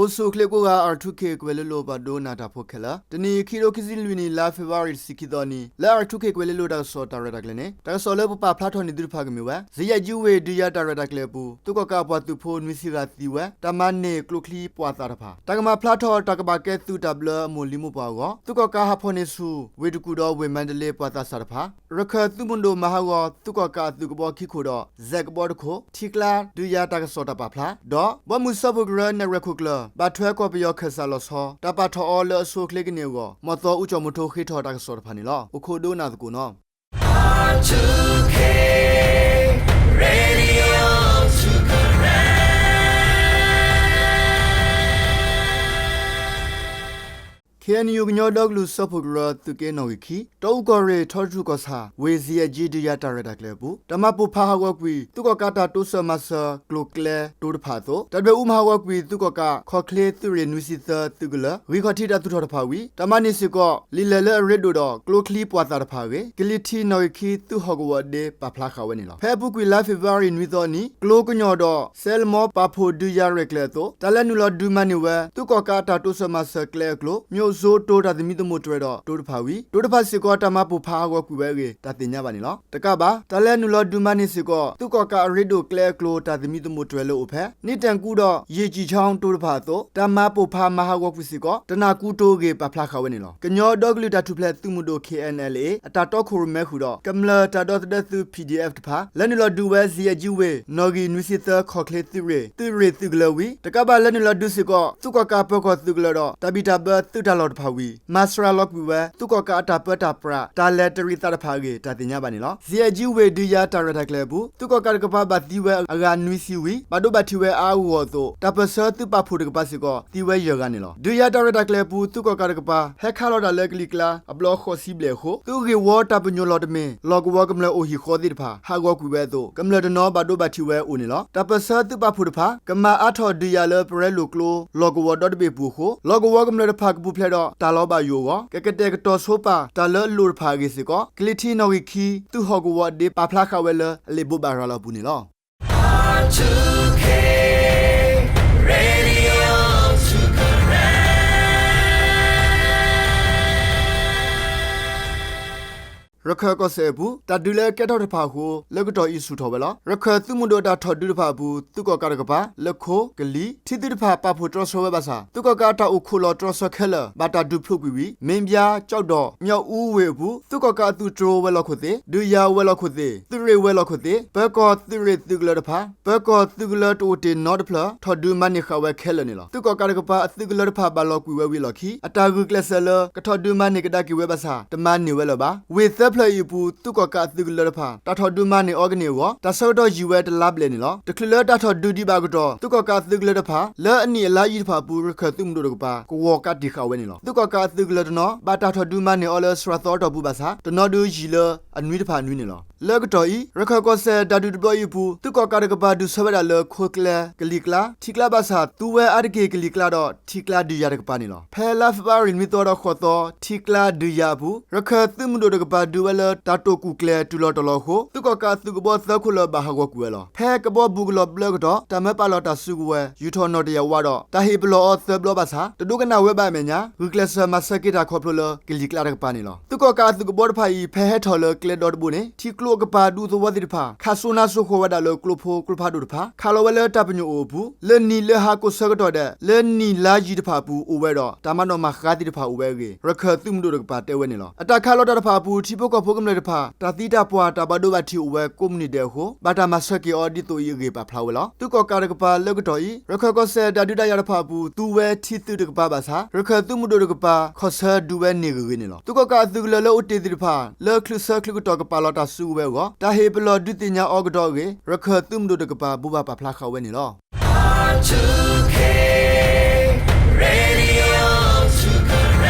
အိၣ်ဆူၣ်အိၣ်ချ့ကိးဂၤ R two K ကွဲၤလ့လိၤပှၤဒိကနၣ်တၢ်ဖိခဲလၢာ်, တနံၤအံၤ ခံကထိခံဆံလွံၢ်နံၣ် လါဖ့ၤဘြူၤအါရံၤ တဆံခံသီအနံၤ လၢ R two K ကွဲၤလ့လိၤတၢ်ကစီၣ်တၢ်ရဲၣ်တၢ်ကျဲၤန့ၣ် တၢ်ကစီၣ်လၢပပာ်ဖျါထီၣ်န့ၢ်သုတဖၣ်ကမ့ၢ်ဝဲ ဇယဲၢ်ကၠံဝ့ၢ် ဒုးယၤတၢ်ရဲၣ်တၢ်ကျဲၤအပူၤ သုးကီၣ်ကးအပှၤသုးဖိနွံဆံဂၤသံဝဲ တၢ်မၤန့ၢ်ကျိချံပှာ်သၣ်တဖၣ်, တၢ်ကမၤဖျါထီၣ်တၢ်ကဘၣ်ကဲသုးတၢ်ဘျၢအမိၢ်လံၤမိၢ်ပှၢ်အဂီၢ် သုးကီၣ်ကးဟးဖီၣ်န့ၢ်ဆူၣ် ဝ့ၢ်တကူၣ်ဒီးဝ့ၢ်မါတလ့ပှာ်သၣ်စၣ်တဖၣ်, ရခၢၣ်သုးမုၢ်ဒိၣ်မၤဟးဂီၤ သုးကီၣ်ကးအသုးကဘီခံခိၣ်ဒီး စဲးကဘီတခိၣ် ထံကျါဒုးယၤတၢ်ကစီၣ်တၢ်ပာ်ဖျါ, ဒီး ဘီမုၢ်စၢဖှိၣ်ကရၢနဲၣ်ရွဲၣ်ခိၣ်ကျၢၢ် ဘၣ်ထွဲကီၢ်ပယီၤခၢၣ်စးလီၤဆီ တၢ်ပာ်ထီၣ်အီၤလၢအဆိအချ့ကန့ၢ်အဂီၢ် မီၢ်သီအူကၠီၣ်မူထိဃ့ထီၣ်တၢ်ကစီၣ်တဖၣ်န့ၣ်လီၤ. အိၣ်ခိးဒိကနၣ်သကိးနီၤ. K N U ကညီဒီကလုာ်စၢဖှိၣ်ကရၢ သုးက့နီၣ်ဂံၢ်ခံ တီအူကီၢ်ရ့ၣ် ထီတထူၣ်ကီၢ်ဆၣ် ဝ့ၢ် ဇယဲၢ်ကၠံ ဒုးယၤတၢ်ရဲၣ်တၢ်ကျဲၤအပူၤ တၢ်မၤပိၢ်ဖးဟးဂီၤကွံာ် သုးကီၣ်ကးတၢ်တိစၢၤမၤစၢၤကျိၤကျဲတိတဖၣ်အသိး တၢ်ဒွဲၣ်အူမၤဟးဂီၤကွံာ် သုးကီၣ်ကးခီၣ်ချ့သုးရ့ၣ်နွံဆံသၢသုးကလၢၤ ဂံၢ်ခီၣ်ထံးတၢ်သူၣ်ထီၣ်တဖၣ်ဝံၤ တၢ်မၤန့ၢ်စ့ၢ်ကီး လံာ်လဲၢ်လၢအရ့ဒိၣ်ဒီး ကျိချံပှာ်သၣ်တဖၣ်အဂ့ၢ် ကလံၤထံးနီၣ်ဂံၢ်ခံ သုးဟီၣ်ကဝီၤအဒ့ ပာ်ဖျါဃာ်ဝဲန့ၣ်လီၤ. ဖဲအပူၤကွံာ်လါဖ့ၤဘြူၤအါရံၤနွံသီအနံၤ ကျိကညီၣ်ဒီး စဲလမီပာ်ဖှိၣ်ဒုးယၤရဲၣ်ကျဲၤအသိး တၢ်လဲၤနုာ်လီၤဒုးမၤန့ၢ်ဝဲ သုးကီၣ်ကးအတၢ်တိစၢၤမၤစၢၤကျဲအကျိၤ မျိးဇိတိတၢ်သမံသမိးတြဲၤဒီးတိတဖၣ်ဝံၤ တိတဖၣ်စ့ၢ်ကီးတၢ်မၤပိၢ်ဖးဟးဂီၤကွံာ်ဝဲအဂ့ၢ် တၢ်သ့ၣ်ညါဘၣ်န့ၣ်လီၤ. တကးဘၣ် တၢ်လဲၤနုာ်လီၤဒုးမၤန့ၢ်စ့ၢ်ကီး သုးကီၣ်ကးအရ့ဒိၣ်ကျဲအကျိၤတၢ်သမံသမိးတြဲၤလၢအိၣ်ဖဲ နံၣ်တဲၣ်ကူဒီး ယ့ၣ်ကၠံၣ်ဆီတိတဖၣ်အသိး တၢ်မၤပိၢ်ဖးမၤဟးဂီၤကွံာ်စ့ၢ်ကီး တနၢ်ကူတိအဂ့ၢ် ပာ်ဖျါဃာ်ဝဲန့ၣ်လီၤ. ကညီဒီကလုာ်တၢ်ထူၣ်ဖျဲးသုးမုၢ်ဒိၣ် K N L A အတၢ်တီခိၣ်ရိၣ်မဲဃုာ်ဒီး ကမျၢၢ်တၢ်ဒီသဒၢသုး P D F တဖၣ် လဲၤနုာ်လီၤဒုးဝဲ ဇယဲၢ်ကၠံဝ့ၢ် နီၣ်ဂံၢ်နွံဆံသၢ ခီၣ်ချ့သုးရ့ၣ် သုးရ့ၣ်သုးကလၢၤဝံၤ တကးဘၣ်လဲၤနုာ်လီၤဒုးစ့ၢ်ကီး သုးကီၣ်ကးပၢၤကီၢ်သုးကလၢၤဒီး တၢ်ဘံၣ်တၢ်ဘၢသုးတၢ်လီၢ်တဖၣ်ဝံၤ မၤစှၤလီၤကွံာ်ဝဲ သုးကီၣ်ကးအတၢ်ပၢတၢ်ပြး တၢ်လဲၤတရံးသးတဖၣ်အဂ့ၢ် တၢ်သ့ၣ်ညါဘၣ်န့ၣ်လီၤ. ဇယဲၢ်ကၠံဝ့ၢ် ဒုးယၤတၢ်ရဲၣ်တၢ်ကျဲၤအပူၤ သုးကီၣ်ကးတကပၤဘၣ်သံဝဲအဂၤနွံဆံဝံၤ ဘၣ်ဒိဘၣ်ထံးဝဲအါအါဂီၢ်ဂီၢ်အသိး တၢ်ပၢၢ်ဆၢသုးပာ်ဖှိၣ်တကပၤစ့ၢ်ကီး သံဝဲယဲၢ်ဂၤန့ၣ်လီၤ. ဒုးယၤတၢ်ရဲၣ်တၢ်ကျဲၤအပူၤ သုးကီၣ်ကးတကပၤ ဟဲခးလီၤတၢ်လၢကလံၤကျါ အဘျီဃိးဆံဘျဲၣ်အဃိ သုးဂ့ၢ်ဝီတၢ်ပညိၣ်လီၢ်တမ့ၢ် လီၢ်ကဝီၤကမျၢၢ်အိၣ်ဟံၣ်ဃီသ့ၣ်တဖၣ် ဟးဂီၤကွံာ်ဝဲအသိး ကမျၢၢ်တနီၤဘၣ်ဒိဘၣ်ထံးဝဲအိၣ်န့ၣ်လီၤ. တၢ်ပၢၢ်ဆၢသုးပာ်ဖှိၣ်တဖၣ် ကမၤအါထီၣ်ဒုးယၤလၢပရဲလိာ်ကျိ လီၢ်ကဝီၤဒီတဘ့ၣ်အပူၤအဃိ လီၢ်ကဝီၤကမျၢၢ်တဖၣ်ကပူၤဖျဲးဒီးတၢ်လီၤဘၣ်ယိၣ်အဂီၢ် ကကတဲာ်ကတီၤဆိပာ်တၢ်လၢအလိၣ်တဖၣ်အဂ့ၢ်စ့ၢ်ကီး ကလံၤထံးနီၣ်ဂံၢ်ခံ သုးဟီၣ်ကဝီၤအဒ့ ပာ်ဖျါဃာ်ဝဲလၢအလံာ်ဘိးဘၣ်ရၤလီၤအပူၤန့ၣ်လီၤ. ရခၢၣ်ကီၢ်စဲၣ်အပူၤ တၢ်ဒုးလၢအကဲထီၣ်တဖၣ်အဃိ လၢကတီၢ်အံၤဆူၣ်ထီၣ်ဝဲလီၤ. ရခၢၣ်သုးမုၢ်ဒိၣ်အတၢ်ထီၣ်ဒုးတဖၣ်အပူၤ သုးကီၣ်ကးတကပၤ လၢခိ ကလံၤ ထံသုးတဖၣ်ပာ်ဖှိၣ်တြီဆၢဝဲဘၣ်ဆၣ် သုးကီၣ်ကးအတၢ်အိၣ်ခိးလီၤတြီဆၢခဲလၢာ် ဘၣ်တၢ်ဒုးဖျိးကွံာ်ဝံၤ မ့ၣ်ဘၠါ ကၠီၣ်ဒီၣ် မၠီၣ်အူဝ့ၢ်အပူၤ သုးကီၣ်ကးအသုးတြိဝဲၤလီၢ်ခိၣ်သ့ၣ် ဒုးယၤဝဲၤလီၢ်ခိၣ်သ့ၣ် သုးရ့ၣ်ဝဲၤလီၢ်ခိၣ်သ့ၣ် ပၢၤကီၢ်သုးရ့ၣ်သုးကလၢၤတဖၣ် ပၢၤကီၢ်သုးကလၢၤတအိၣ်တ့ၢ်နီတဖျၢၣ် ထီၣ်ဒုးမၤန့ၢ်ဃာ်ဝဲခဲလၢာ်န့ၣ်လီၤ. သုးကီၣ်ကးတကပၤအသုးကလၢၤတဖၣ်ဘၣ်လီၤကွံာ်ဝဲဝံၤအလီၢ်ခံ အတၢ်ဂုာ်ကျဲးစၢးလၢ ကထီၣ်ဒုးမၤန့ၢ်ကဒါက့ၤဝဲဘၣ်ဆၣ် တမၤန့ၢ်ဝဲလၢၤဘၣ်. ဝ့ၢ်သၢဖျၢၣ်အံၤအပူၤ သုးကီၣ်ကးအသုးကလၢၤတဖၣ် တၢ်ထီၣ်ဒုးမၤန့ၢ်အီၤကန့ၢ်အဂီၢ် တၢ်ဆၢကတီၢ်ယံာ်ဝဲတလါဘျဲၣ်န့ၣ်လီၤ. တချုးလၢတၢ်ထီၣ်ဒုးဒံးဘၣ်အကတီၢ် သုးကီၣ်ကးအသုးကလၢၤတဖၣ် လၢအနံၣ်အလါယံၤတဖၣ်အပူၤ ရခၢၣ်သုးမုၢ်ဒိၣ်တကပၤ ကဝီၤကးတံာ်ဃာ်ဝဲန့ၣ်လီၤ. သုးကီၣ်ကးအသုးကလၢၤတနီၤ ဘၣ်တၢ်ထီၣ်ဒုးမၤန့ၢ်အီၤလၢစှၤသီအတီၢ်ပူၤဘၣ်ဆၣ် တနီၤဒုးယံာ်လၢအနွံတဖၣ်အနွံန့ၣ်လီၤ. လၢအကတီၢ်အံၤ ရခၢၣ်ကီၢ်စဲၣ်တၢ်ဒုးတဘျီအံၤအပူၤ သုးကီၣ်ကးတကပၤဒုးဆၢဝဲဒၣ်လၢခိကျဲ ကလံၤကျါ ထံကျါဘၣ်ဆၣ် သူဝဲအါတက့ၢ်ကလံၤကျါဒီး ထံကျါဒုးယၤတကပၤန့ၣ်လီၤ. ဖဲလါဖ့ၤဘြူၤအါရံၤနွံသီဒီးဃိးသီ ထံကျါဒုးယၤအပူၤ ရခၢၣ်သုးမုၢ်ဒိၣ်တကပၤဒုးဝဲလၢတၢ်တိာ်ကူၣ်ကျဲၤတုၤလီၤတီၤလီၤအဃိ သုးကီၣ်ကးအသုးကဘီသၢခိၣ်လၢၤဘၣ်ဟးဂီၤကွံာ်ဝဲလီၤ. ဖဲကဘီဘူးကလီၤဘျၢကတီၢ် တၢ်မၢပာ်လီၤတၢ်စုကဝဲၤ ယူၤထီၣ်နီၣ်တယၢ်ဝးဒီး တၢ်ဟ့ၣ်ပလီၢ်အီၤသၢဘျီဘၣ်ဆၣ် တဒိကနၣ်ဝဲဘၣ်အမဲာ်ညါ ဂုာ်ကျဲးစၢးမၤဆၢက့ၤတၢ်ခီဖျိလၢကလံၤကျါတကပၤန့ၣ်လီၤ. သုးကီၣ်ကးအသုးကဘီတဖၣ်အံၤ ဖဲဟဲထီၣ်လၢကျဲဒီတဘိန့ၣ် ထံကျိအကပၤဒူသဝီသ့ၣ်တဖၣ် ခးစိနါစိဃီၤဝဲဒၣ်လၢကျိဖိကျိဖးဒိၣ်တဖၣ် ခးလီၤဝဲလၢတၢ်ပညိၣ်အိၣ်အပူၤ လၢနံၤလၢဟါကိးဆၢကတီၢ်ဒဲး လၢနံၣ်လၢဟါကိးဆၢကတီၢ်ဒဲး လၢနံၣ်လါယံၤတဖၣ်အပူၤအိၣ်ဝဲဒီး တၢ်မၤနီၣ်မၤဃါသ့ၣ်တဖၣ်အိၣ်ဝဲအဂ့ၢ် ရခၢၣ်သုးမုၢ်ဒိၣ်တကပၤတဲဝဲန့ၣ်လီၤ. အတၢ်ခးလီၤတၢ်တဖၣ်အပူၤ ထံဖိကီၢ်ဖိကမျၢၢ်တဖၣ် တၢ်သံတၢ်ပှၢ်တၢ်ဘၣ်ဒိဘၣ်ထံးအိၣ်ဝဲကိးမုၢ်နံၤဒဲးအဃိ ဘၣ်တၢ်မၤဆၢက့ၤအီၤဒ်သိးအံၤအဂ့ၢ်ပာ်ဖျါဝဲလီၤ. သုးကီၣ်ကးတကပၤလၢကတီၢ်အံၤ ရခၢၣ်ကီၢ်စဲၣ်တၢ်ဒုးတၢ်ယၤတဖၣ်အပူၤ သူဝဲထံသုးတကပၤဘၣ်ဆၣ် ရခၢၣ်သုးမုၢ်ဒိၣ်တကပၤ ခီၣ်ဆၢဒုးဝဲန့ၢ်ဂ့ၤဂ့ၤန့ၣ်လီၤ. သုးကီၣ်ကးအသုးကလၢၤလၢအိၣ်တ့ၢ်သ့ၣ်တဖၣ် လၢချုးဆၢချုးကတီၢ်ကပာ်လီၤတၢ်စုကဝဲၤအဂီၢ် တၢ်ဟ့ၣ်ပလီၢ်ဒုးသ့ၣ်ညါအီၤကဒီးအဂ့ၢ် ရခၢၣ်သုးမုၢ်ဒိၣ်တကပၤ ဘိးဘၣ်ပာ်ဖျါဃာ်ဝဲန့ၣ်လီၤ.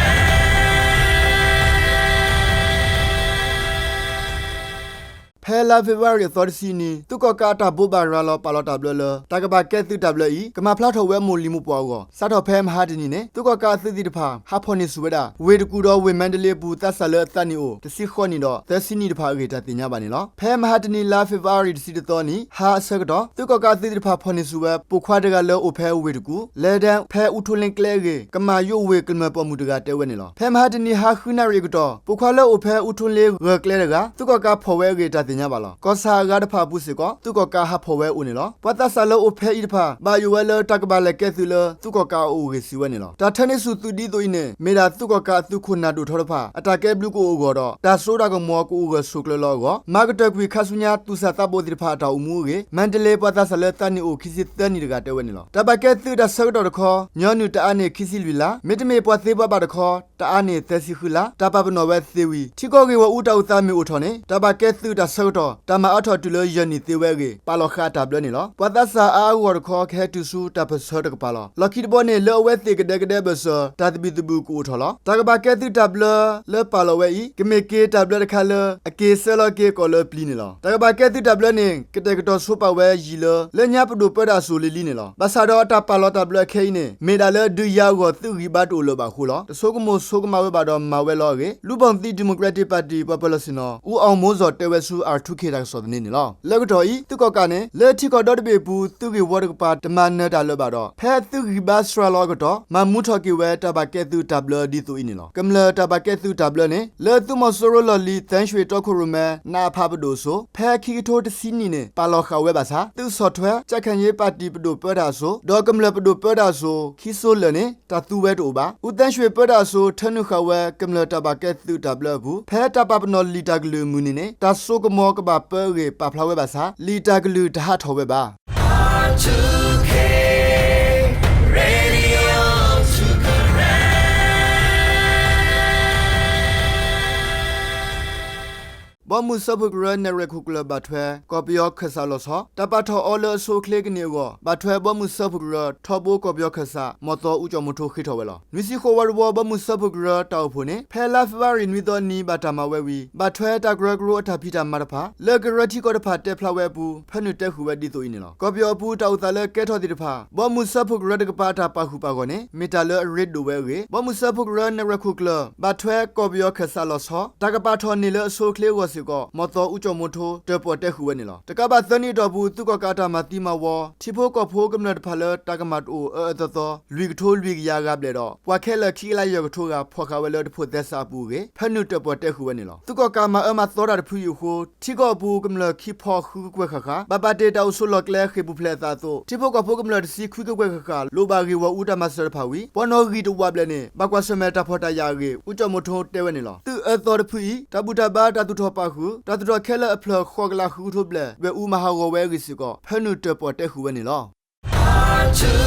ဖဲလါဖ့ၤဘြူၤအါရံၤအသီတဆံနံၤ သုးကီၣ်ကးအတၢ်ဘိးဘၣ်ရၤလီၤပာ်လီၤတၢ်ဘျၢလၢ တၢ်ကဘၣ်ကဲသုးတၢ်ဘျၢအံၤ ကမၤဖျါထီၣ်ဝဲမိၢ်လံၤမိၢ်ပှၢ်အဂီၢ် စးထီၣ်ဖဲမဟါတနံၤန့ၣ် သုးကီၣ်ကးအသုးသ့ၣ်တဖၣ် ဟးဖီၣ်န့ၢ်ဆူၣ်ဝဲဒၣ် ဝ့ၢ်တကူၣ်ဒီးဝ့ၢ်မါတလ့အပူၤ သးစၢ်လၢအသးနံၣ်အိၣ် တဆံဃိးနံၣ်ဒီး သၢဆံနံၣ်တဖၣ်အဂ့ၢ် တၢ်သ့ၣ်ညါဘၣ်န့ၣ်လီၤ. ဖဲမဟါတနံၤ လါဖ့ၤဘြူၤအါရံၤတဆံတသီနံၤ ဟါအဆၢကတီၢ် သုးကီၣ်ကးအသုးသ့ၣ်တဖၣ်ဖီၣ်န့ၢ်ဆူၣ်ဝဲ ပိာ်ခွါတဂၤလၢအိၣ်ဖဲဝ့ၢ်တကူၣ် လဲၤဒၣ်ဖဲအူထိလ့ကျဲအဂ့ၢ် ကမၣ်ယိၣ်ဝ့ၢ်ကမျၢၢ်ပိာ်မုၣ်တဂၤတဲဝဲန့ၣ်လီၤ. ဖဲမဟါတနံၤဟါဃုနၣ်ရံၣ်အကတီၢ် ပိာ်ခွါလၢအိၣ်ဖဲအူထိလ့ဂၢၤကျဲတဂၤ သုးကီၣ်ကးဖီၣ်ဝဲအဂ့ၢ် တၢ်သ့ၣ်ညါဘၣ်လီၤ. ကီၢ်ဆၣ်အဂၤတဖၣ်အပူၤစ့ၢ်ကီး သုးကီၣ်ကးဟးဖီၣ်ဝဲအိၣ်န့ၣ်လီၤ. ပှၤသးစၢ်လၢအိၣ်ဖဲအံၤတဖၣ် ဘၣ်ယိၣ်ဝဲလၢတၢ်ကဘၣ်လဲၤကဲသုးလၢ သုးကီၣ်ကးအအိၣ်အဂ့ၢ်စံးဝဲန့ၣ်လီၤ. တၢ်ထၢန့ၢ်ဆူၣ်သုးဒ်သိးအံၤန့ၣ် မ့ၢ်ဒၣ်သုးကီၣ်ကးအသုးခိၣ်နၢ်ဒိၣ်ထီတဖၣ် အတၢ်ကဲဘျုးကအိၣ်အဂီၢ်ဒီး တၢ်စိတၢ်ကမီၤကအိၣ်ဂၢၢ်ဆိးကျၢၤလီၤအဂီၢ် မၤကတၢၢ်ကွံာ်ခါဆူညါ သူၣ်စၢ်သးဘိးသ့ၣ်တဖၣ်အတၢ်အိၣ်မူအဂ့ၢ် မါတလ့ပှၤသးစၢ်လၢသးနံၣ်အိၣ် ခံဆံသၢနံၣ်တဂၤတဲဝဲန့ၣ်လီၤ. တၢ်ဘၣ်ကဲသုးတၢ်ဆၢကတီၢ်တခီ ညီနုၢ်တအါန့ၢ်ခံဆံလွံၢ်လါ, မ့တမ့ၢ်ပှၤသ့ပှၤဘၣ်တခီ တအါန့ၢ်သၢဆံဃုလါ, တၢ်ပာ်ပနီၣ်ဝဲသ့ဝံၤ ထံကီၢ်ဂ့ၢ်ဂီၢ်အူတၢ်အိၣ်သးမ့ၢ်အိၣ်ထီၣ်န့ၣ် တၢ်ဘၣ်ကဲသုးတၢ်ဆၢကတီၢ် တၢ်မၤအါထီၣ်တုၤလၢယဲၢ်နံၣ်သ့ဝဲအဂ့ၢ် ပာ်လီၤဃာ်အတၢ်ဘျၢန့ၣ်လီၤ. ပှၤသးစၢ်အါအါဂီၢ်ဂီၢ်တခီ ကဟဲတုၤဆူတၢ်ပၢၢ်ဆၢတကပၤလီၤ. လီၢ်ခံတဘီန့ၣ် လၢအဝဲသ့ၣ်ကဒဲကဒဲဘၢၣ်စၢၤ တၢ်သဘံၣ်သဘုၣ်ကအိၣ်ထီၣ်လီၤ. တၢ်ကဘၣ်ကဲသုးတၢ်ဘျၢလၢပာ်လီၤဝဲအံၤ ကမ့ၢ်က့ၤတၢ်ဘျၢတခါလၢ အက့ၤဆှၢလီၤက့ၤကီၢ်လၢပျံၤန့ၣ်လီၤ. တၢ်ကဘၣ်ကဲသုးတၢ်ဘျၢန့ၣ် ကတဲာ်ကတီၤဆိပာ်ဝဲယံာ်လၢ လၢညါပဒိၣ်ပၢတၢ်အစိၤလံၤလံၤန့ၣ်လီၤ. ဘၣ်ဆၣ်ဒီးအတၢ်ပာ်လီၤတၢ်ဘျၢအခဲအံၤန့ၣ် မ့ၢ်ဒၣ်လၢဒုးယၤအဂီၢ်သုးဂံၢ်ဘါတအိၣ်လၢၤဘၣ်အဃိလီၤ. တဆိကမိၣ်ဆိကမးဝဲဘၣ်ဒီးမၤဝဲလီၤအဂ့ၢ် လူ့ဘောင်သစ်ဒီမိုကရက်တစ်ပါတီ ပှၤပၢၤလီၢ်ဆ့ၣ်နီၤ ဦးအောင်မိုးဇော် တဲဝဲဆူ R two K တၢ်ကစီၣ်သန့န့ၣ်လီၤ. လၢကတီၢ်အံၤ သုးကီၣ်ကးန့ၣ် လၢထံကီၢ်ဒီတဘ့ၣ်အပူၤ သုးဂ့ၢ်ဝီတကပၤ တမၤနၢၤတၢ်လၢၤဘၣ်ဒီး ဖဲသုးဂံၢ်ဘါစှၤလီၤအကတီၢ် မၤမူထီၣ်က့ၤဝဲ တၢ်ဘၣ်ကဲသုးတၢ်ဘျၢဒ်သိးအံၤန့ၣ်လီၤ. ကမျၢၢ်တၢ်ဘၣ်ကဲသုးတၢ်ဘျၢန့ၣ် လၢသုးမီၤစိရိၤလီၢ်လံၤ သန်းရွှေတီခိၣ်ရိၣ်မဲ နအဖ ပဒိၣ်အစိၤ ဖဲခံကထိတဆံနံၣ်န့ၣ် ပာ်လီၤဃာ်ဝဲဘၣ်ဆၣ် သုးဆီၣ်ထွဲ ကြံ့ခိုင်ရေးပါတီ ပဒိၣ်ပၢတၢ်အစိၤ ဒီးကမျၢၢ်ပဒိၣ်ပၢတၢ်အစိၤ ခံစိလၢာ်န့ၣ် တၢ်သူဝဲတအိၣ်ဘၣ်. ဦးသန်းရွှေ ပၢတၢ်အစိၤ ထၢနုာ်ဃာ်ဝဲ ကမျၢၢ်တၢ်ဘၣ်ကဲသုးတၢ်ဘျၢအပူၤ ဖဲတၢ်ပာ်ပနီၣ်လံာ်တၢ်ကလုၢ်အမုၢ်နံၤန့ၣ် တၢ်စိကမီၤကဘၣ်ပၢအဂ့ၢ် ပာ်ဖျါဝဲဘၣ်ဆၣ် လံာ်တၢ်ကလုၢ်တဟးထီၣ်ဝဲဘၣ်. ဘီမုၢ်စၢဖှိၣ်ကရၢ နဲၣ်ရွဲၣ်ခိၣ်ကျၢၢ်ဘၣ်ထွဲ ကီၢ်ပယီၤခၢၣ်စးလီၤဆီ တၢ်ပာ်ထီၣ်အီၤလၢအဆိအချ့ကန့ၢ်အဂီၢ် ဘၣ်ထွဲဘီမုၢ်စၢဖှိၣ်ကရၢ ထီဘိကီၢ်ပယီၤခၢၣ်စး မီၢ်သီ ဦးကျော်မိုးထွန်း ဃ့ထီၣ်ဝဲလီၤ. နွံဆံဃိးဝးတဝီ ဘီမုၢ်စၢဖှိၣ်ကရၢတၢ်အိၣ်ဖှိၣ်န့ၣ် ဖဲလါဖ့ၤဘြူၤအါရံၤနွံသီနံၤ ဘၣ်တၢ်မၤဝဲဝံၤ ဘၣ်ထွဲတၢ်ကရၢကရိအတၢ်ဖံးတၢ်မၤတဖၣ် လၢကရၢထံကီၢ်တဖၣ်တဲဖျါဝဲအပူၤ ဖၢနုာ်တဲဃုာ်ဝဲဒ်သိးအံၤန့ၣ်လီၤ. ကီၢ်ပယီၤအပူၤတၢ်အိၣ်သးလၢကဲထီၣ်သ့ၣ်တဖၣ် ဘီမုၢ်စၢဖှိၣ်ကရၢတကပၤအတၢ်ပာ်ဃုာ်ပာ်ဂီၢ်န့ၣ် မ့ၢ်တၢ်လၢအရ့ဒိၣ်ဝဲအဂ့ၢ် ဘီမုၢ်စၢဖှိၣ်ကရၢနဲၣ်ရွဲၣ်ခိၣ်ကျၢၢ် ဘၣ်ထွဲကီၢ်ပယီၤခၢၣ်စးလီၤဆီ တၢ်ကပာ်ထီၣ်န့ၢ်လၢအဆိအချ့အဂီၢ်စ့ၢ်ကီး မီၢ်သီ ဦးကျော်မိုးထွန်း တၢၣ်ပီၣ်တဲဃုာ်ဝဲန့ၣ်လီၤ. တကးဘၣ်သၢနံၣ်အတီၢ်ပူၤ သုးကီၣ်ကးတၢ်မၤသံမၤဝီ ထံဖိကီၢ်ဖိကမျၢၢ်တဖၣ်လၢတၢ်ကမၣ်တအိၣ်အၢအၢသီသီ လွံၢ်ကထိလွံၢ်ကယၤဂၤဘျဲၣ်ဒီး ပှၤခဲလၢာ်ခံကလးယဲၢ်ကထိဂၤ ဖီၣ်ဃာ်ဝဲလၢတဖိးသဲစးအပူၤအဂ့ၢ် ဖၢနုာ်တၢၣ်ပီၣ်တဲဃုာ်ဝဲန့ၣ်လီၤ. သုးကီၣ်ကးမၤအၢမၤသီတၢ်တဖုအံၤအဃိ ထံကီၢ်အပူၤကမျၢၢ်ခံဖီဃုကကွဲၢ်ဃၣ်ဃၣ် ဘၣ်ပာ်တ့ၢ်တၢ်အိၣ်ဆိးလီၢ်ကျဲဃ့ၢ်ပူၤဖျဲးအသးအသိး ထံဖိကီၢ်ဖိကမျၢၢ်တဆံခွံကကွဲၢ်ဃၣ်ဃၣ် လိၣ်ဘၣ်ဂ့ၢ်ဂီၢ်အူတၢ်မၤစၢၤတဖၣ်ဝံၤ ပှၤနီၣ်ဂံၢ်တဝာ်ဘျဲၣ်န့ၣ် ဘၣ်ကွၢ်ဆၢၣ်မဲာ်တၢ်ဖှီၣ်တၢ်ယာ်အဂ့ၢ် ဦးကျော်မိုးထွန်း တဲဝဲန့ၣ်လီၤ. သုးအၢသီတဖုအံၤ တၢ်ဘူၣ်တၢ်ဘါတၢ်သူၣ်ထီၣ်ပာ်ဃုာ် တၢ်သူၣ်ထီၣ်ခဲလၢာ်အဖျၢၣ်ဃိးကလးဃုကထိဘျဲၣ် ဝဲၢ်အူမၤဟးဂီၤဝဲအဂ့ၢ်စ့ၢ်ကီး ဖၢနုာ်တၢၣ်ပီၣ်တဲဃုာ်ဝဲန့ၣ်လီၤ.